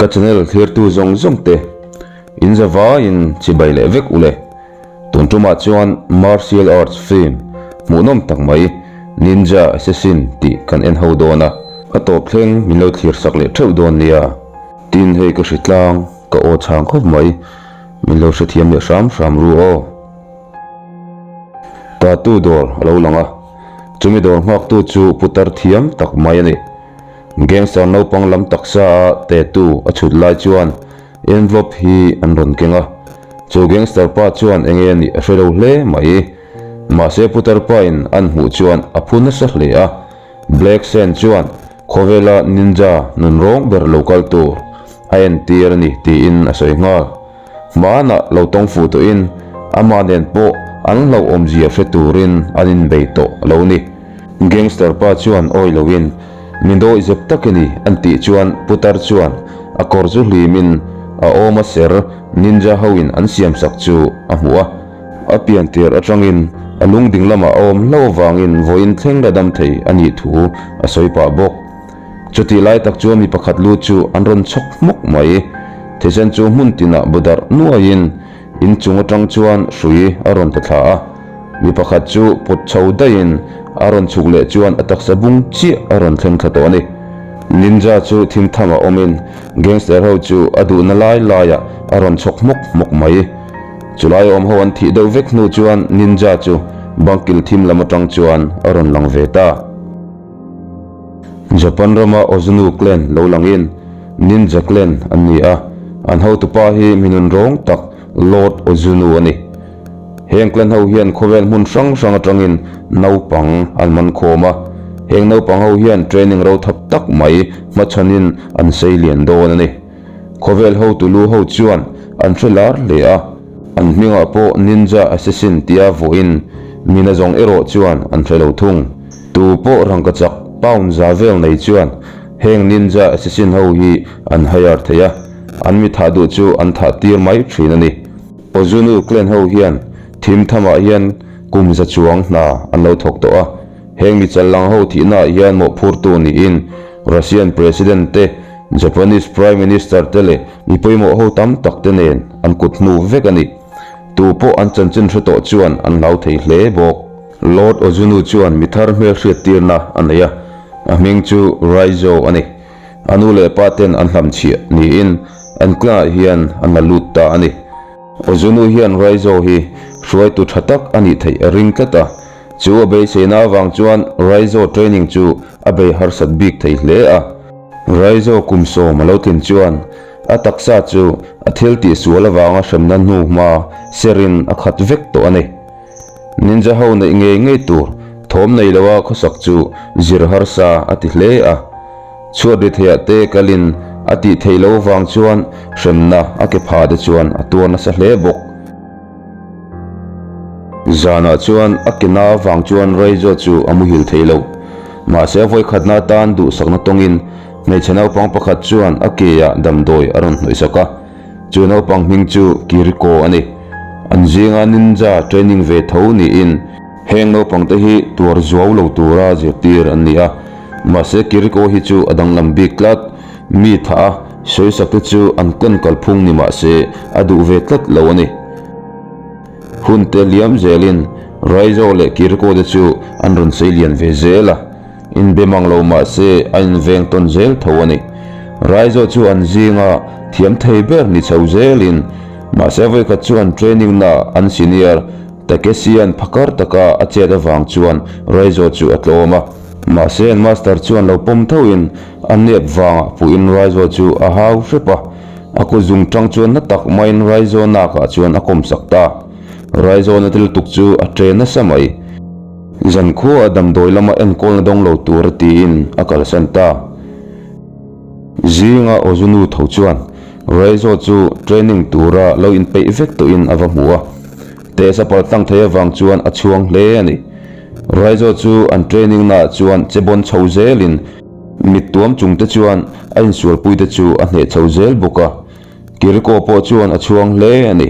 Ka channel thlirtu zawng zawng te in za vaiin chibai leh vek ule. Tun tumah chuan Martial Arts film hmuhnawm tak mai Ninja Assassin tih kan en ho dawn a, a tawp thleng min lo thlir sak leh theuh dawn nia. Tin hei ka hritlang ka aw chhang khawp mai, min lo hrethiam leh hram hram ru aw. Tattoo dawr a lo lang a, chumi dawr nghaktu chu putar thiam tak mai a ni. Gangster naupang lam taksa a tattoo a chhut lai chuan envelope hi an rawn keng a, chu gangster pa chuan enge a nih a hre lo hle mai. Mahse putar pa in an hmuh chuan a phu nasa hle a, Black Sand chuan khawvela ninja nun rawng ber lo kal tur a entir a ni tiin a sawi nghal. Hmanah lo tawng fuh tawhin amah nen pawh an hlauhawmzia hre turin an inbei tawh a lo ni. Gangster pa chuan awi loin, Mi dawih zep tak i ni an tih chuan putar chuan a kawr chu hlimin a awma ser ninja hoin an siamsak chu a hmuh a. A pian tir atangin a lung ding lamah a awm hlauh avangin vawiin thleng la dam thei a nih thu a sawi pah bawk. Chutih lai tak chuan mi pakhat lu chu an rawn chhawk hmawk mai. Thisen chu hmun tinah bu darh nuaiin in chung atang chuan hrui a rawn ta thla a. Mi pakhat chu pawt chho daihin a rawn chhuk leh chuan a taksa bung chiah a rawn thleng thla tawh a ni. Ninja chu thim thamah awmin gangster ho chu a duhna lai laiah a rawn chhawk hmawk hmawk mai. Chulai awm ho an thih deuh vek hnu chuan Ninja chu bangkil thim lam atang chuan a rawn lang ve ta. Japan rama Ozunu clan lo langin Ninja clan an ni a, an hotupa hi mi nun rawng tak Lord Ozunu a ni. Heng clan ho hian khawvel hmun hrang hrang atangin naupang an man khawm a, heng naupang ho hian training rothap tak mai hmachhanin an sei lian dawn a ni. Khawvel hotu lu ho chuan an hre lar hle a, an hmingah pawh Ninja Assassin tia vawiin mina zawng erawh chuan an hre lo thung. Tu pawh rangkachak pound za vel nei chuan heng Ninja Assassin ho hi an hire thei a, an mi thah duh chu an thah tir mai thin a ni. Ozunu clan ho hian thim thamah hian kum za chuang hna an lo thawk tawh a, heng mi challang ho thihnaah hian mawhphurtu niin Russian President te, Japanese Prime Minister te leh mi pawimawh ho tam tak te nen an kut hnu vek a ni. Tu pawh an chanchin hre tawh chuan an hlau thei hle bawk. Lord Ozunu chuan mi thar hmel hriattirna a nei a, a hming chu Raizo a ni. A nu leh pa ten an hlamchhiah niin an clan ah hian an la lut ta a ni. Ozunu hian Raizo hi hruaitu tha tak a nih theih a ring tlat a, chu a beiseina avang chuan Raizo training chu a bei harsat bik thei hle a. Raizo kum sawm a lo tlin chuan a taksa chu a thil tihsual avanga hremna hnu hma serin a khat vek tawh a ni. Ninja ho neih ngei ngei tur thawm nei loa khawsak chu zir harsa a ti hle a. Chhuat ri theiah te kalin a tih theih loh vang chuan hremna a ke pha te chuan a tuar nasa hle bawk. Zanah chuan a ke na vang chuan Raizo chu a muhil thei lo. Mahse a vawikhatna atan duhsakna tawngin hmeichhe naupang pakhat chuan a ke ah damdawi a rawn hnawihsak a. Chu naupang hming chu Kiriko a ni. An zinga ninja training ve tho niin heng naupang te hi tuar zuau lo tura zirtir an ni a. Mahse Kiriko hi chu a danglam bik tlat. Mi tha a sawisak te chu an ken kalphung ni mahse a duh ve tlat lo a ni. Hun te liam zelin Raizo leh Kiriko te chu an rawn sei lian ve zel a. Inbe mang lo mah se a inveng tawn zel tho a ni. Raizo chu an zinga thiam thei ber ni chho zelin mahse vawikhat chu an training na an senior Takesian phakar taka a chet avang chuan Raizo chu a tlawm a. Mahse an master chuan lo pawm thoin a nep vangah puhin Raizo chu a hau hrep a, a kut zung tang chuan na tak maiin Raizo nakah chuan a kawmsak ta. Raizo na tel tuk chu a tre nasa mai. Zankhua a damdawi lama enkawlna dawng lo tura tiin a kalsan ta. Zinga Ozunu tho chuan Raizo chu training tura lo inpeih vek tawhin a va hmu a, test a paltlang thei avang chuan a chhuang hle a ni. Raizo chu an training naah chuan che bawn chho zelin mittuam chungte chuan a insualpuite chu a hneh chho zel bawk a. Kiriko pawh chuan a chhuang hle a ni.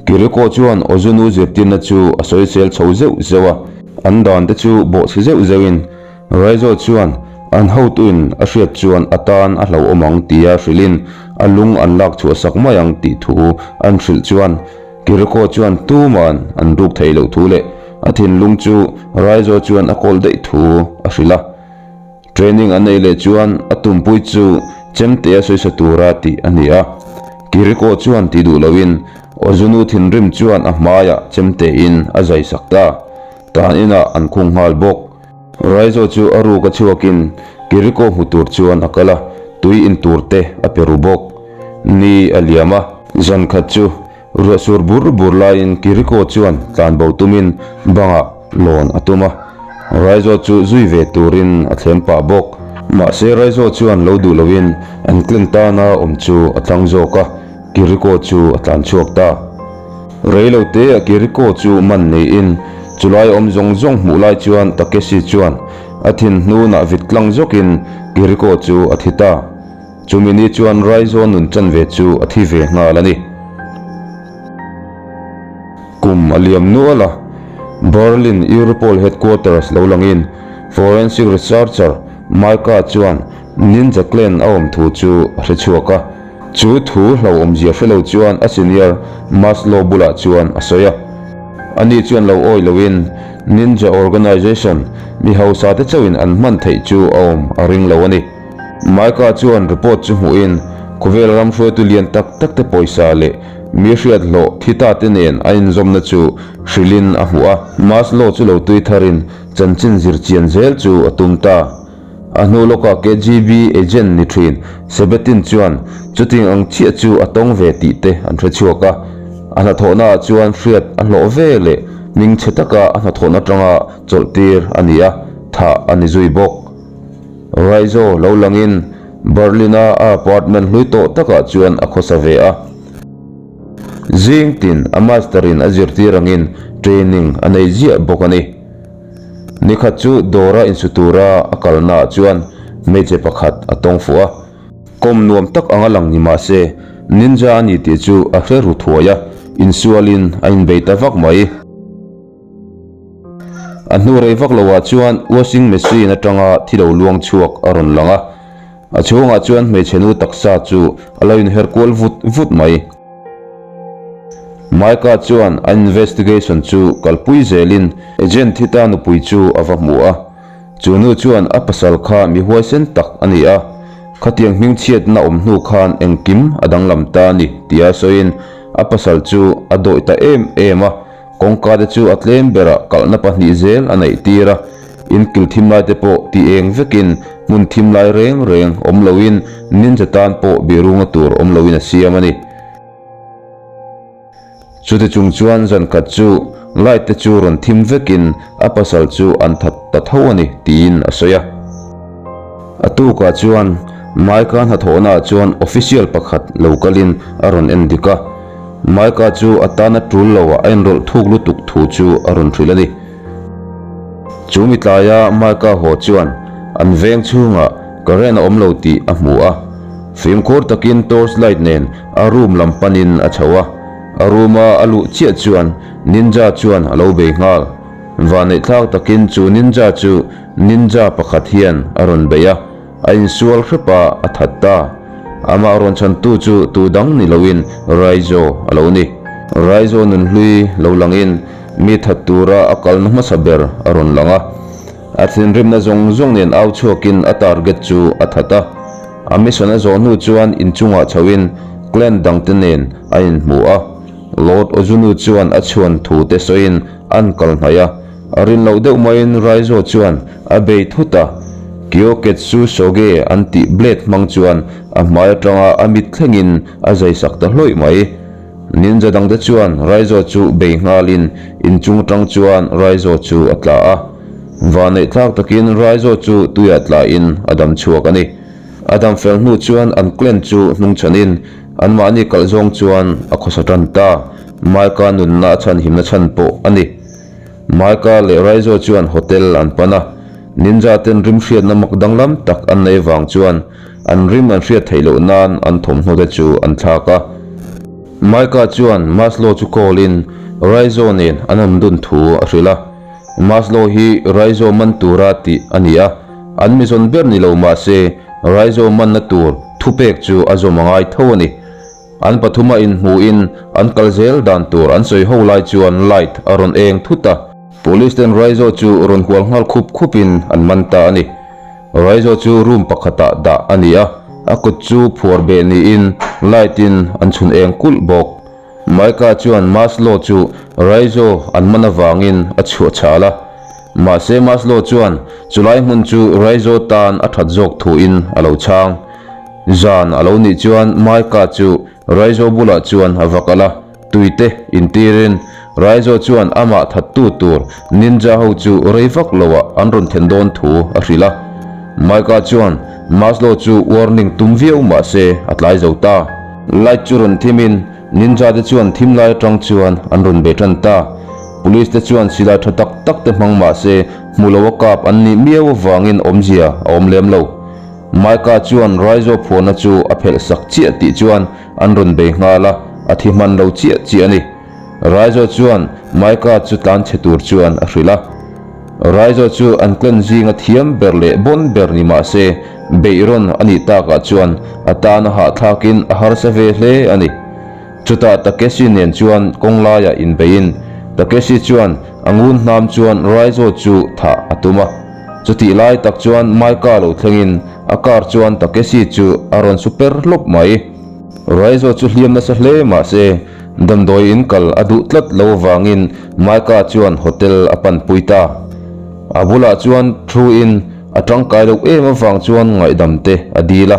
Kiriko chuan Ozunu zirtirna chu a sawisel chho zeuh zeuh a, an dan te chu bawhchhe zeuh zeuhin Raizo chuan An hotuin a hriat chuan a tan a hlauhawm ang tia hrilhin a lung an lak chhuah sak mai ang tih thu an hrilh chuan Kiriko chuan tuman an ruk theih loh thu leh a thinlung chu Raizo chuan a kawl daih thu a hrilh a. Training an neih leh chuan a tumpui chu chemte a sawisa tura tih a ni a. Kiriko chuan ti duh loin Ozunu thinrim chuan a hmaiah chemtein a zai sak ta. Tan inah an khung nghal bawk. Raizo chu a ruk a chhuakin Kiriko hmu tur chuan a kal a, tui in tur te a pe ru bawk. Ni a liam a. Zan khat chu Ruah sur bur bur laiin Kiriko chuan tlanbo tumin bangah lawn a tum a, Raizo chu zui ve turin a thlem pah bawk. Mahse Raizo chuan lo duh loin an clan tana awm chu a tlang zawk a, Kiriko chu a tlan chhuak ta. Reilo te a Kiriko chu man neiin chulai awm zawng zawng hmuh lai chuan Takeshi chuan a thin hnunah vit tlang zawkin Kiriko chu a thi ta. Chumi ni chuan Raizawn nun chanve chu a thi ve nghal a ni. Kum a liam nual a, Berlin Europol headquarters lo langin forensic researcher Micah chuan Ninja Clan a awm thu chu a hre chhuak a. Chu thu hlauhawmzia hre lo chuan a senior Maslow bulah chuan a sawi a. Ani chuan lo awi loin Ninja organization mi hausa te chauhin an hman theih chu a awm a ring lo a ni. Micah chuan report chu hmuhin khawvel ram hruaitu lian tak tak te pawisa leh mi hriat hlawh thi ta te nen a inzawmna chu hrilhin a hmuh a. Maslow chu lo tui tharin chanchin zir chian zel chu a tum ta. A hnu lawkah KGB agent ni thin Sebetin chuan chuting ang chiah chu a tawng ve tih te an hre chhuak a. A hnathawhnaah chuan hriat a hlawh ve leh hmingchhe taka a hnathawhna atanga chawlhtir a ni a, thah a ni zui bawk. Raizo lo langin Berlin-a a apartment hlui tawh takah chuan a khawsa ve a. Zing tin a master-in a zirtir angin training a nei ziah bawk a ni. Nikhat chu dawra insu tura a kalnaah chuan hmeichhe pakhat a tawng fuh a. Kawm nuam tak anga lang ni mah se ninja a ni tih chu a hre ru thuai a, insualin a inbei ta vak mai. A hnu rei vak loah chuan washing machine atanga thi lo luang chhuak a rawn lang a, a chhungah chuan hmeichhe nu taksa chu a lo inher kual vut vut mai. Micah chuan a investigation chu kalpui zelin agent thi ta nupui chu a va hmu a, chu nu chuan a pasal kha mi huaisen tak a ni a, khatiang hmingchhiatna awm hnu khan engkim a danglam ta a ni tia sawiin a pasal chu a dawih ta em em a. Kawngka te chu a tlem berah kalhna pahnih zel a neih tir a, in kil thim lai te pawh ti eng vekin hmun thim lai reng reng awm loin ninja tan pawh bihrunga tur awm loin a siam a ni. Chuti chung chuan zan khat chu light te chu rawn thim vekin a pasal chu an that ta tho a ni tiin a sawi a. A tukah chuan Micah hnathawhnaah chuan official pakhat lo kalin a rawn en dik a. Micah chu a tana tul loah a inrawlh thuk lutuk thu chu a rawn hrilh a ni. Chu mi tlaia Micah haw chuan an veng chhungah current a awm lo tih a hmu a. Fimkhur takin torch light nen a room lam panin a chho a. A room-a a luh chiah chuan Ninja chuan a lo bei nghal. Vanneihthlak takin chu Ninja chu Ninja pakhat hian a rawn beih a, a insual hrep a, a that ta. Amah rawn chhantu chu tu dang ni loin Raizo a lo ni. Raizo nunhlui lo langin mi that tura a kalna hmasa ber a rawn lang a. A thinrimna zawng zawng nen au chhuakin a target chu a that a. A mission a zawh hnu chuan inchungah chhoin clan dangte nen a inhmu a. Lord Ozunu chuan a chhuan thu te sawiin an kal hnaih a. A rin loh deuh maiin Raizo chuan a bei thut a, Kyoketsu Soge an tih blade hmang chuan a hmai atanga a mit thlengin a zai sak ta hlawih mai. Ninja dangte chuan Raizo chu bei nghalin inchung atang chuan Raizo chu a tla a. Vanneih thlak takin Raizo chu tuiah tlain a dam chhuak a ni. A dam fel hnu chuan an clan chu hnungchhanin anmahni kalh zawng chuan a khawsa tan ta. Micah nunna a chhanhimna chhan pawh a ni. Micah leh Raizo chuan hotel an pan a, Ninja ten rim hriatna mak danglam tak an nei vang chuan an rim an hriat theih loh nan an thawmhnaw te chu an thlak a. Micah chuan Maslow chu call in Raizo nen an awm dun thu a hrilh a, Maslow hi Raizo man tura tih a ni a, An mizawn ber ni lo mah se Raizo manna tur thupek chu a zawm a ngai tho a ni. An pathuma inhmuhin an kal zel dan tur an sawi ho lai chuan light a rawn eng thut a. Police ten Raizo chu rawn hual nghal khup khupin an man ta a ni. Raizo chu room pakhatah dah a ni a, a kut chu phuar beh niin light in an chhun eng kulh bawk. Micah chuan Maslow chu Raizo an man avangin a chhuah chhal a. Mahse Maslow chuan chulai hmun chu Raizo tan a that zawk thuin a lo chhang. Zan a lo nih chuan Micah chu Raizo bulah chuan a va kal a, tuite intirin Raizo chuan amah thattu tur ninja ho chu rei vak loah an rawn then dawn thu a hrilh a. Micah chuan Maslow chu warning tum viau mahse a tlai zo ta. Light chu rawn thimin ninja te chuan thim lai atang chuan an rawn be tan ta. Police te chuan silai tha tak tak te hmang mahse hmu lo a kap an nih miau avangin awmzia a awm lem lo. Micah chuan Raizo phuahna chu a phelh sak chiah tih chuan an rawn bei nghal a, a thi hman lo chiah chiah a ni. Raizo chuan Micah chu tlan chhe tur chuan a hrilh a. Raizo chu an clan zinga thiam ber leh bawn ber ni mah se, beih rawn a nih takah chuan a tan a hahthlakin a harsa ve hle a ni. Chutah Takeshi nen chuan kawng laiah inbeiin Takeshi chuan a ngun hnam chuan Raizo chu thah a tum a. Chutih lai tak chuan Micah lo thlengin a car chuan Takeshi chu a rawn su per hlawp mai. Raizo chu hliam nasa hle mah se damdawi in kal a duh tlat lo avangin Micah chuan hotel a panpui ta. A bulah chuan thu in a tangkai loh em avang chuan ngaihdam te a dil a,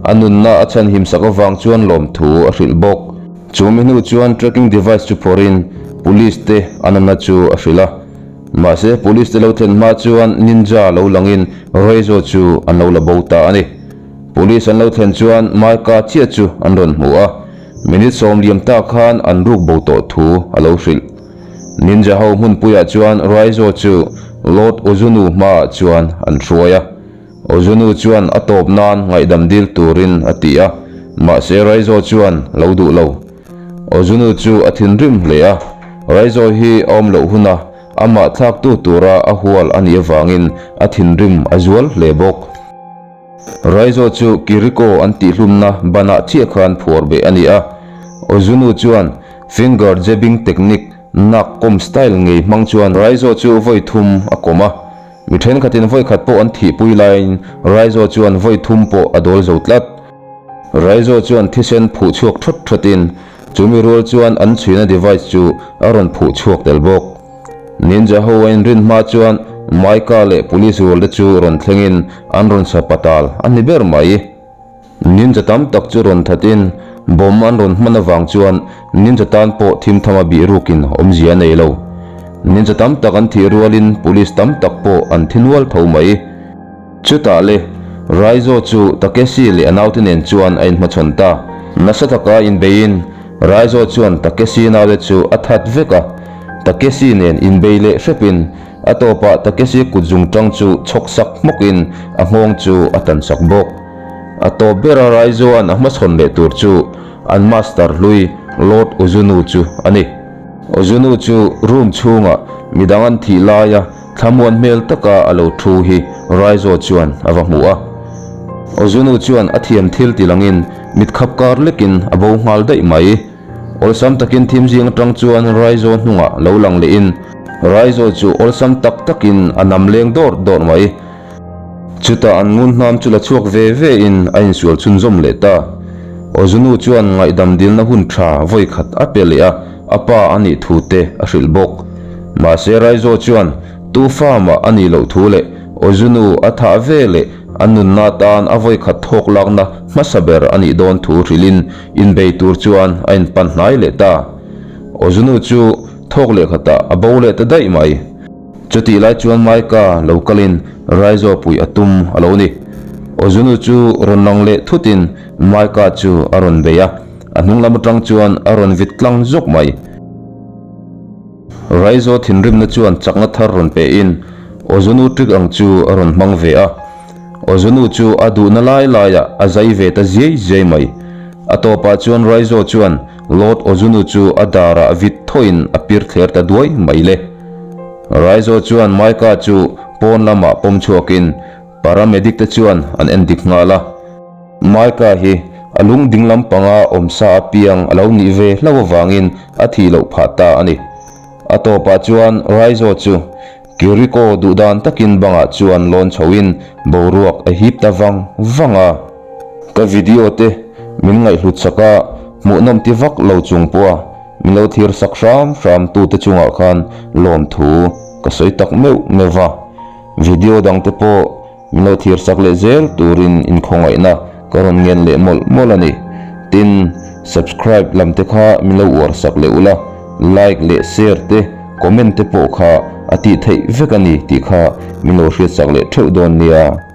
a nunna a chhanhim sak avang chuan lawmthu a hrilh bawk. Chu mi hnu chuan tracking device chu phawrhin police te an awmna chu a hrilh a. Mahse police te lo thlen hma chuan ninja lo langin Raizo chu an lo la bo ta a ni. Police an lo thlen chuan Micah chiah chu an rawn hmu a, minute 90 ta khan an ruk bo tawh thu a lo hrilh. Ninja ho hmunpuiah chuan Raizo chu Lord Ozunu hmaah chuan an hruai a. Ozunu chuan a tawp nan ngaihdam dil turin a ti a, mahse Raizo chuan lo duh lo. Ozunu chu a thinrim hle a, Raizo hi a awm loh huna amah thlaktu tura a hual a nih avangin a thinrim a zual hle bawk. Raizo chu Kiriko an tihhlumna banah chiah khan phuar beh a ni a, Ozunu chuan finger jabbing technique nak kawm style ngei hmang chuan Raizo chu vawi thum a kawm a, mi thenkhatin vawi khat pawh an thihpui laiin Raizo chuan vawi thum pawh a dawl zo tlat. Raizo chuan thisen phuh chhuak thawt thawtin chumi rual chuan an chhuina device chu a rawn phuh chhuak tel bawk. Ninja ho a inrin hma chuan Micah leh police rual te chu rawn thlengin an rawn sa patal a ni ber mai. Ninja tam tak chu rawn thatin bomb an rawn hman avang chuan ninja tan pawh thim tham a bih rukin awmzia a nei lo. Ninja tam tak an thih rualin police tam tak pawh an thi nual tho mai. Chutah le, Raizo chu Takeshi leh a naute nen chuan a inhmachhawn ta. Nasa taka inbeiin Raizo chuan Takeshi naute chu a that vek a, Takeshi nen inbei leh hrepin a tawpah Takeshi kut zungtang chu chhawk sak hmawkin a nghawng chu a tan sak bawk. A tawp bera Raizoa'n a hmachhawn leh tur chu an master hlui Lord Ozunu chu a ni. Ozunu chu room chhungah midang an thih laia Thlamuan hmel taka a lo thu hi Raizo chuan a va hmu a. Ozunu chuan a thiam thil ti langin mit khap kar lekin a bo nghal daih mai. Awlsam takin thim zing atang chuan Raizo hnungah lo lang lehin Raizo chu awlsam tak takin a nam leng dawr dawr mai. Chutah an ngun hnam chu la chhuak ve ve in a insual chhunzawm leh ta. Ozunu chuan ngaihdam dilna hun tha vawi khat a pe leh a, a pa a nih thu te a hrilh bawk. Mahse Raizo chuan tu fa mah a nih loh thu leh Ozunu a thah ve leh a nunna atan a vawi khat thawk lakna hmasa ber a nih dawn thu hrilhin inbei tur chuan a inpan hnai leh ta. Ozunu chu thawk leh khatah a bo leh ta daih mai. Chutih lai chuan Micah lo kalin Raizo puih a tum a lo ni. Ozunu chu rawn lang leh thutin Micah chu a rawn bei a, a hnung lam atang chuan a rawn vit tlang zawk mai. Raizo thinrimna chuan chakna thar rawn pehin Ozunu trick ang chu a rawn hmang ve a. Ozunu chu a duhna lai laiah a zai ve ta ziai ziai mai. A tawpah chuan Raizo chuan Lord Ozunu chu a darah vit thawhin a pir thler ta duai mai le. Raizo chuan Micah chu pawn lamah pawm chhuakin Paramedic te chuan an endik nghal a. Micah hi a lung dinglam panga awm sa apiang a lo nih ve hlauh avangin a thih loh phah ta a ni. A tawpah chuan Raizo chu Kiriko duhdan takin bangah chuan lawn chhoin boruak a hip ta vang vang a. Ka video te min ngaihhlut sak a, hmuhnawm ti vak lo chung pawha min lo thlir sak hram hram tute chungah khan lawmthu ka sawi tak meuh meuh va. Video dangte pawh Min lo thlir sak leh zel turin inkhawngaihna ka rawn ngen leh mawlh mawlh a ni. Tin, subscribe lam te kha min lo uar sak leh ula, like leh share te, comment te pawh kha a tih theih vek a ni tih kha min lo hriat sak leh theuh dawn nia.